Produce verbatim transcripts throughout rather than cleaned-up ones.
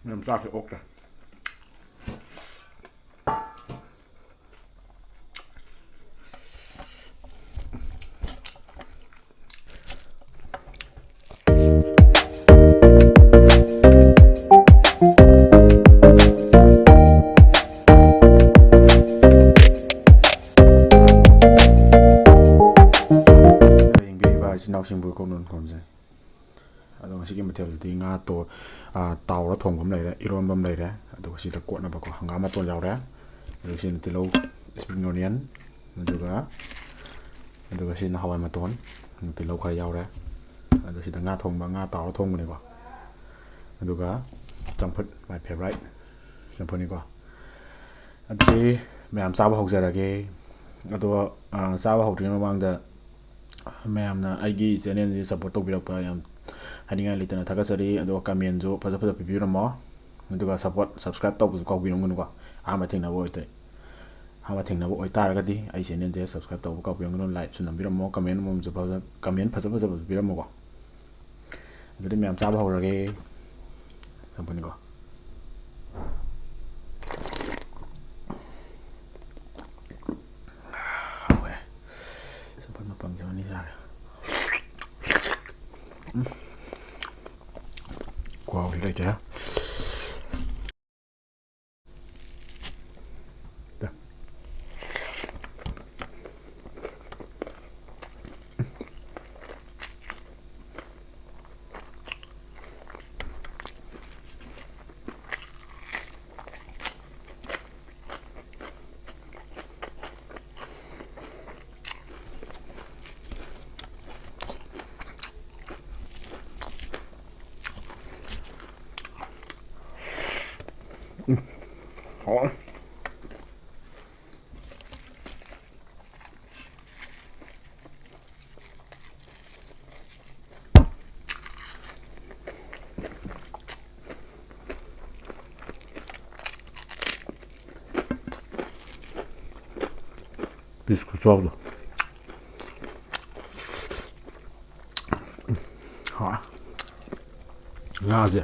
ꯑꯗꯨꯝ ꯆꯥꯛꯁꯦ ꯑꯣꯛꯇ꯭ꯔꯦ꯫ ꯌꯦꯡꯕꯤꯔꯤꯕ ꯏꯆꯤꯟ ꯏꯅꯥꯎꯁꯤꯡꯕꯨ ꯀꯣꯛꯅ ꯈꯨꯔꯨꯝꯖꯩ꯫ ꯑꯗꯣ ꯉꯁꯤꯒꯤ ꯃꯊꯦꯜꯁꯤꯗꯤ ꯉꯥ ꯇꯣ-, ꯑꯥ, ꯇꯥꯎꯔ ꯊꯣꯡꯕ ꯑꯃ ꯂꯩꯔꯦ, ꯏꯔꯣꯟꯕ ꯑꯃ ꯂꯩꯔꯦ, ꯑꯗꯨꯒ ꯁꯤꯗ ꯀꯣꯠꯅꯕꯀꯣ ꯍꯪꯒꯥꯝ ꯃꯇꯣꯟ ꯌꯥꯎꯔꯦ, ꯑꯗꯨꯒ ꯁꯤꯅ ꯇꯤꯜꯍꯧ, spring onion, ꯑꯗꯨꯒ, ꯑꯗꯨꯒ ꯁꯤꯅ ꯍꯋꯥꯏ ꯃꯇꯣꯟ, ꯇꯤꯜꯍꯧ ꯈꯔ ꯌꯥꯎꯔꯦ꯫ ꯑꯗꯣ ꯁꯤꯗ ꯉꯥ ꯊꯣꯡꯕ, ꯉꯥ ꯇꯥꯎꯔ ꯊꯣꯡꯕꯅꯤꯀꯣ꯫ ꯑꯗꯨꯒ ꯆꯝꯐꯨꯠ, my favourite ꯆꯝꯐꯨꯠꯅꯤꯀꯣ꯫ ꯑꯗꯨꯗꯤ ꯃꯌꯥꯝ ꯆꯥꯕ ꯍꯧꯖꯔꯒꯦ꯫ ꯑꯗꯣ, ꯑ, ꯆꯥꯕ ꯍꯧꯗ꯭ꯔꯤꯉꯩ ꯃꯃꯥꯡꯗ ꯃꯌꯥꯝꯅ ꯑꯩꯒꯤ channelꯁꯤ support ꯇꯧꯕꯤꯔꯛꯄ ꯌꯥꯝ ꯍꯥꯏꯅꯤꯡꯉꯥꯏ ꯂꯩꯇꯅ ꯊꯥꯒꯠꯆꯔꯤ꯫ ꯑꯗꯨꯒ commentꯁꯨ ꯐꯖ ꯐꯖ ꯄꯤꯕꯤꯔꯝꯃꯣ꯫ ꯑꯗꯨꯒ support, subscribe ꯇꯧꯕꯁꯨ ꯀꯥꯎꯕꯤꯔꯝꯒꯅꯨꯀꯣ꯫ ꯑꯍꯥꯟꯕ ꯊꯦꯡꯅꯕ ꯑꯣꯏꯇ-, ꯑꯍꯥꯟꯕ ꯊꯦꯡꯅꯕ ꯑꯣꯏꯇꯥꯔꯒꯗꯤ ꯑꯩ channelꯁꯦ subscribe ꯇꯧꯕ ꯀꯥꯎꯕꯤꯔꯝꯒꯅꯨ, likeꯁꯨ ꯅꯝꯕꯤꯔꯝꯃꯣ, comment ꯑꯃꯃꯝꯁꯨ ꯐꯖ-, comment ꯐꯖ ꯐꯖꯕꯁꯨ ꯄꯤꯔꯝꯃꯣꯀꯣ꯫ ꯑꯗꯨꯗꯤ ꯃꯌꯥꯝ ꯆꯥꯕ ꯍꯧꯔꯒꯦ꯫ ꯆꯝꯐꯨꯠꯅꯤꯀꯣ꯫ ꯍꯥꯎꯋꯦ꯫ ꯆꯝꯐꯨꯠ ꯃꯄꯪꯁꯦ ꯑꯅꯤ ꯆꯥꯒꯦ꯫ ꯎꯝ꯫ ꯈꯨꯍꯥꯎꯗꯤ ꯂꯩꯇꯦ꯫ ꯎꯝ꯫ ꯍꯥꯎꯋꯦ꯫ Piece ꯈꯨꯆꯥꯎꯗꯣ꯫ ꯍꯥꯎꯋꯦ꯫ ꯉꯥꯁꯦ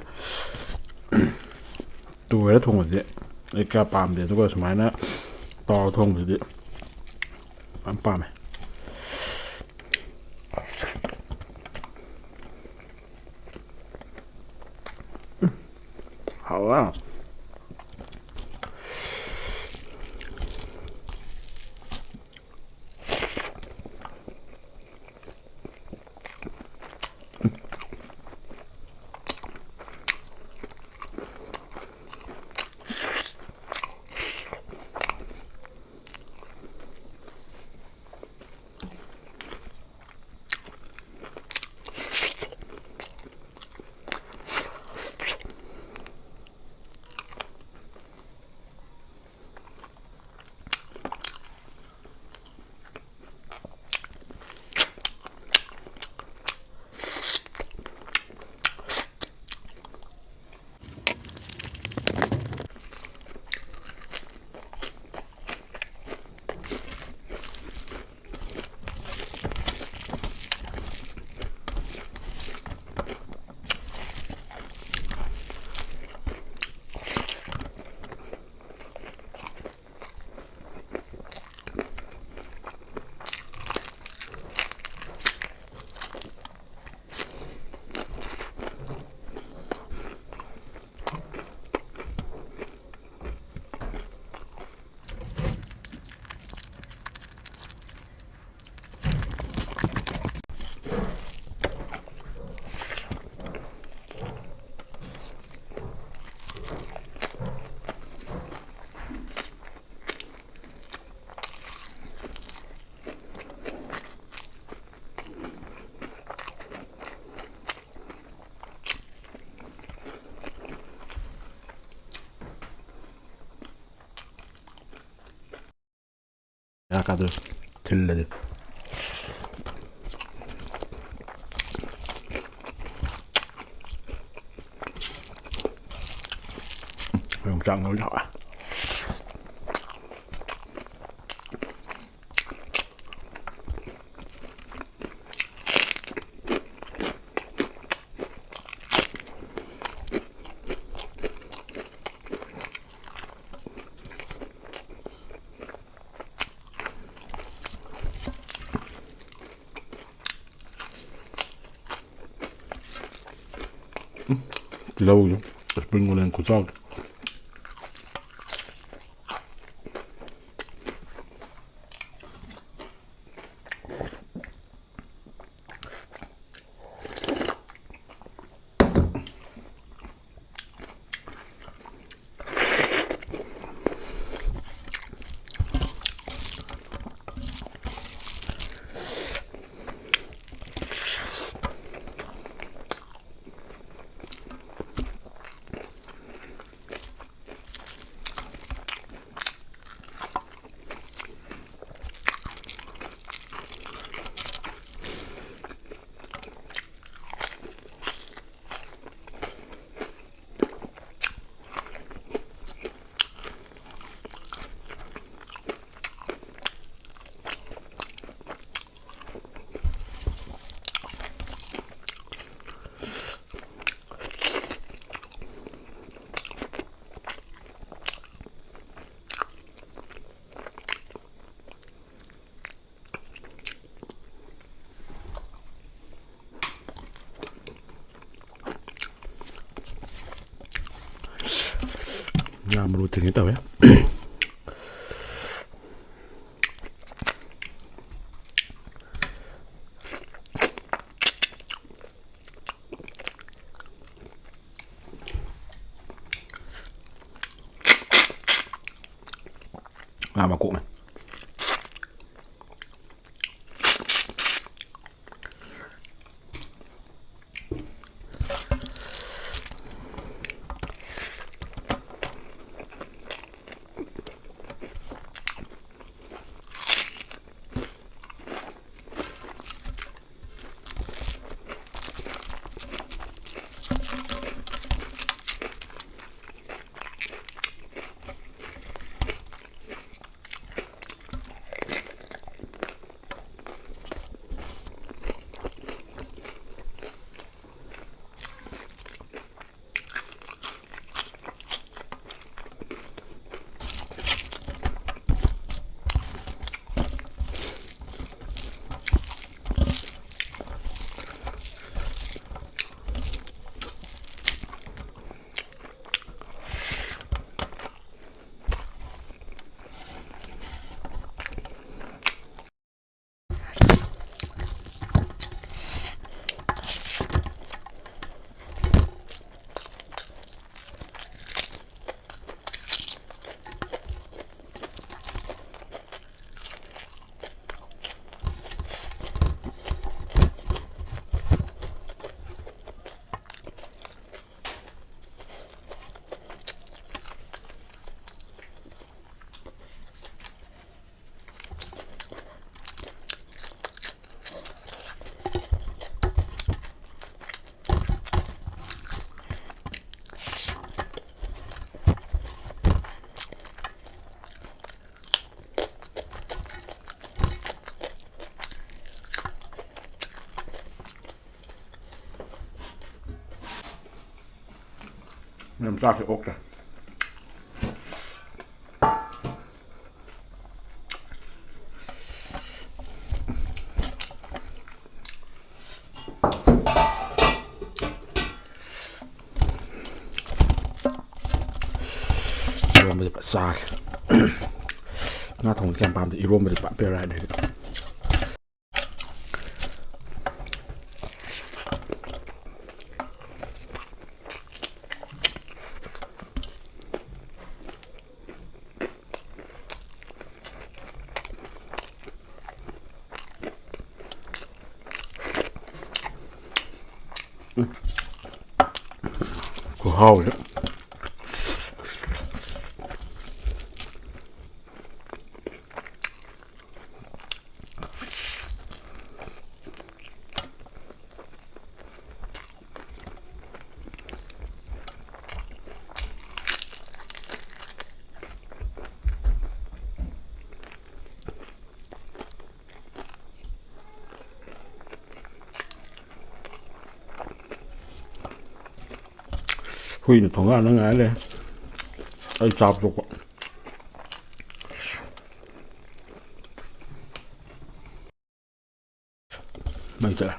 ꯇꯣꯏꯔ ꯊꯣꯡꯕꯗꯤ ꯑꯩ ꯀꯌꯥ ꯄꯥꯝꯗꯦ, ꯑꯗꯨꯒ ꯁꯨꯃꯥꯏꯅ ꯇꯥꯎꯔ ꯊꯣꯡꯕꯗꯨꯗꯤ ꯌꯥꯝ ꯄꯥꯝꯃꯦ꯫ ꯍꯥꯎꯋꯦ꯫ ꯕꯦꯔꯥ ꯀꯥꯗꯣꯏ ꯊꯤꯜꯂꯗꯤ꯫ ꯌꯣꯡꯆꯥꯛ ꯃꯔꯨ ꯍꯥꯎꯋꯦ꯫ ꯇꯤꯜꯍꯧꯁꯦ, spring onion ꯈꯨꯆꯥꯎ꯫ ꯉꯥ ꯃꯔꯨ ꯊꯤꯡꯉꯦ ꯇꯧꯋꯦ꯫ ꯉꯥ ꯃꯀꯣꯛꯅꯦ꯫ ꯌꯥꯝ ꯆꯥꯛꯁꯦ ꯑꯣꯛꯇ꯭ꯔꯦ꯫ ꯏꯔꯣꯝꯕꯁꯦ ꯐꯖ ꯆꯥꯒꯦ꯫ ꯉꯥ ꯊꯣꯡꯕꯗꯤ ꯀꯌꯥꯝ ꯄꯥꯝꯗꯦ, ꯏꯔꯣꯝꯕꯗꯤ ꯄꯨꯔꯥ ꯐꯦꯚꯣꯔꯥꯏꯠꯅꯦ ꯑꯩꯗꯤ꯫ ꯈꯨꯍꯥꯎꯁꯦ꯫ ꯍꯨꯏꯅ ꯊꯣꯡꯒꯥꯟꯗ ꯉꯥꯏ ꯂꯩ꯫ ꯑꯩ ꯆꯥꯕ ꯇꯣꯛꯄ꯫ ꯃꯩ ꯆꯠꯂꯦ꯫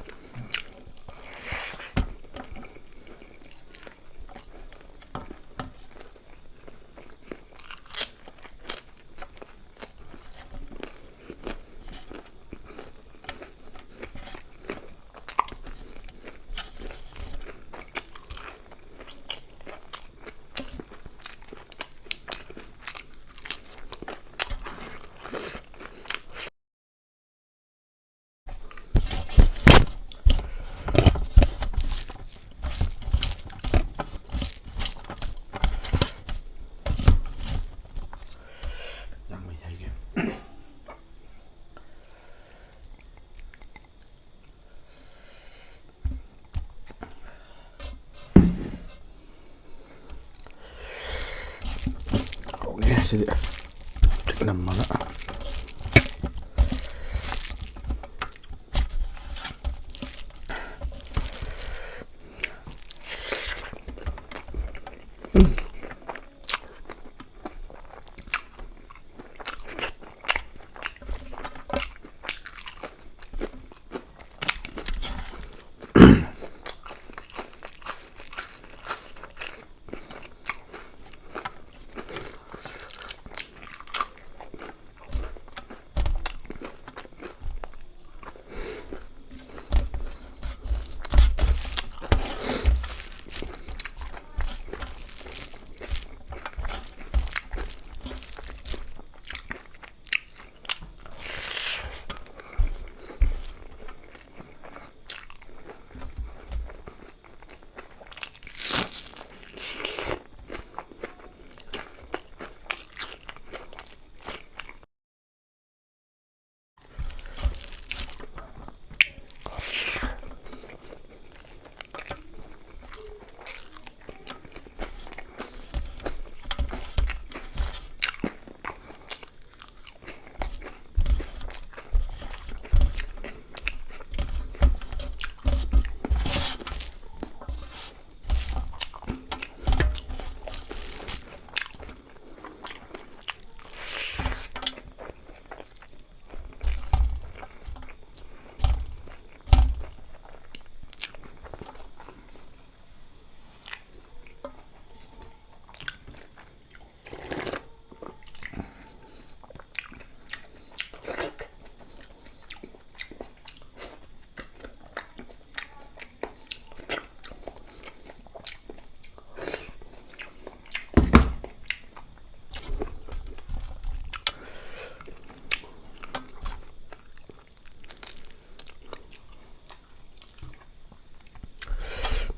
ꯌꯥꯝ ꯃꯩ ꯍꯩꯒꯦ꯫ ꯍꯥꯎꯅꯤ ꯁꯤꯗꯤ꯫ ꯅꯝꯃꯒ꯫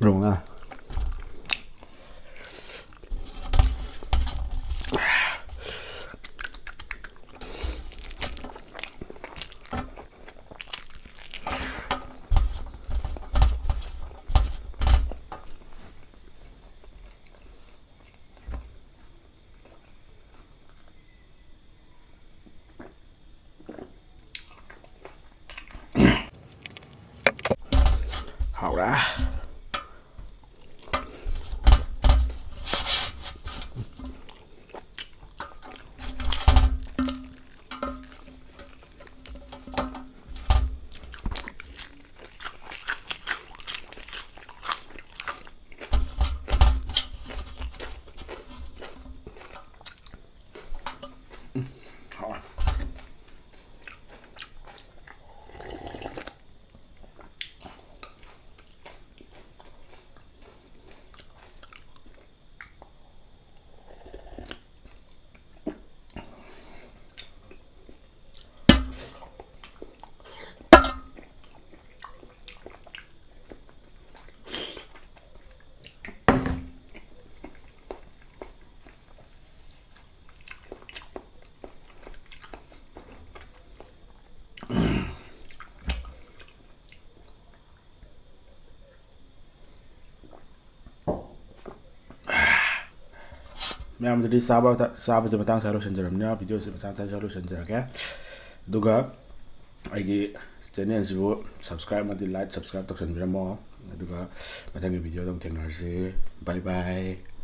ꯃꯔꯨ ꯃꯉꯥ꯫ ꯍꯥꯎꯔꯦ꯫ ꯃꯌꯥꯝꯗꯗꯤ ꯆꯥꯕ ꯆꯥꯕꯁꯦ ꯃꯇꯥꯡ ꯁ꯭ꯋꯥꯏ ꯂꯣꯏꯁꯤꯟꯖꯔꯕꯅꯤꯅ, ꯚꯤꯗꯤꯑꯣꯁꯦ ꯃꯇꯥꯡ ꯁ꯭ꯋꯥꯏ ꯂꯣꯏꯁꯤꯟꯖꯔꯒꯦ꯫ ꯑꯗꯨꯒ ꯑꯩꯒꯤ ꯆꯦꯅꯦꯜꯁꯤꯕꯨ subscribe ꯑꯃꯗꯤ like, subscribe ꯇꯧꯁꯟꯕꯤꯔꯝꯃꯣ꯫ ꯑꯗꯨꯒ ꯃꯊꯪꯒꯤ ꯚꯤꯗꯤꯑꯣꯗ ꯑꯃꯨꯛ ꯊꯦꯡꯅꯔꯁꯤ꯫ Bye bye꯫